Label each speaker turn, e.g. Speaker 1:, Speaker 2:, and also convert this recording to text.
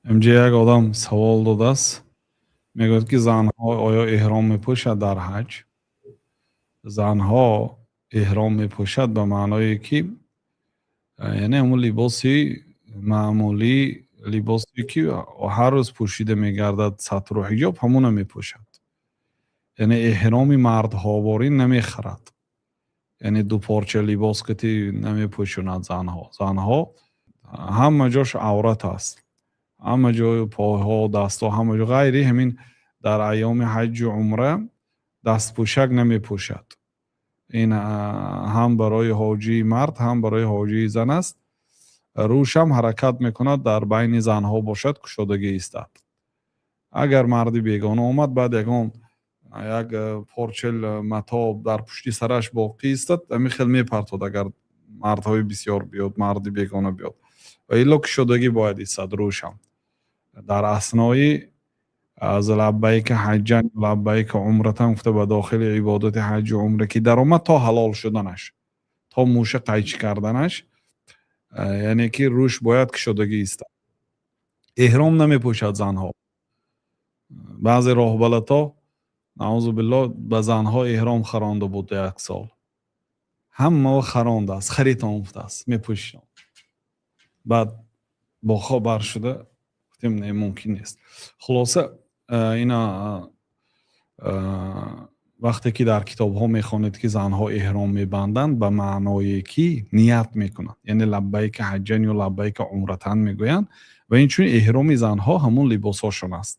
Speaker 1: Инҷа як одам савол додааст, мегӯяд, ки занҳо оё эҳром мепӯшад дар ҳаҷ? Занҳо эҳром мепӯшад ба маъное, ки яъне ҳамун либоси маъмулӣ, либосе, ки ҳар рӯз пӯшида мегардад, сатру ҳиҷоб, ҳамуна мепӯшад. Яъне эҳроми мардҳоворӣ намехарад, яъне дупорча либос кати намепӯшонад занҳо. Занҳо ҳама ҷош аврат аст, ҳама ҷою пойҳо, дастҳо, ҳама ҷо. Ғайри ҳамин, дар айёми ҳаҷҷу умра дастпӯшак намепӯшад. Ин ҳам барои ҳоҷии мард, ҳам барои ҳоҷии зан аст. Рӯшам ҳаракат мекунад, дар байни занҳо бошад, кушодагӣ истад. Агар марди бегона омад, баъд ягон як порча матоъ дар пушти сараш боқӣ истад, ҳамин хел мепартод, агар мардҳои бисёр биёд, марди бегона биёд. Ва илло кушодагӣ бояд истад рӯшам дар аснои аз «лаббайка ҳаҷҷан», «лаббайка умратан» гуфта, ба дохили ибодати ҳаҷҷу умра ки даромад, то ҳалол шуданаш, то мӯша қайчӣ карданаш, яъне ки рӯш бояд кушодагӣ истад. Эҳром намепӯшад занҳо. Баъзе роҳбалато, наъузу биллоҳ, ба занҳо эҳром харонда буд. Як сол ҳамао харондааст, «Харитон», гуфтааст, «мепӯшитон». Баъд бохабар шуда гуфтем: «Не, мумкин нест». Хулоса, ина вақте ки дар китобҳо мехонед, ки занҳо эҳром мебанданд, ба маъное ки ният мекунанд, яъне «лаббайка ҳаҷҷан» ё «лаббайка умратан» мегӯянд. Ва инчунин эҳроми занҳо ҳамун либосҳошон аст.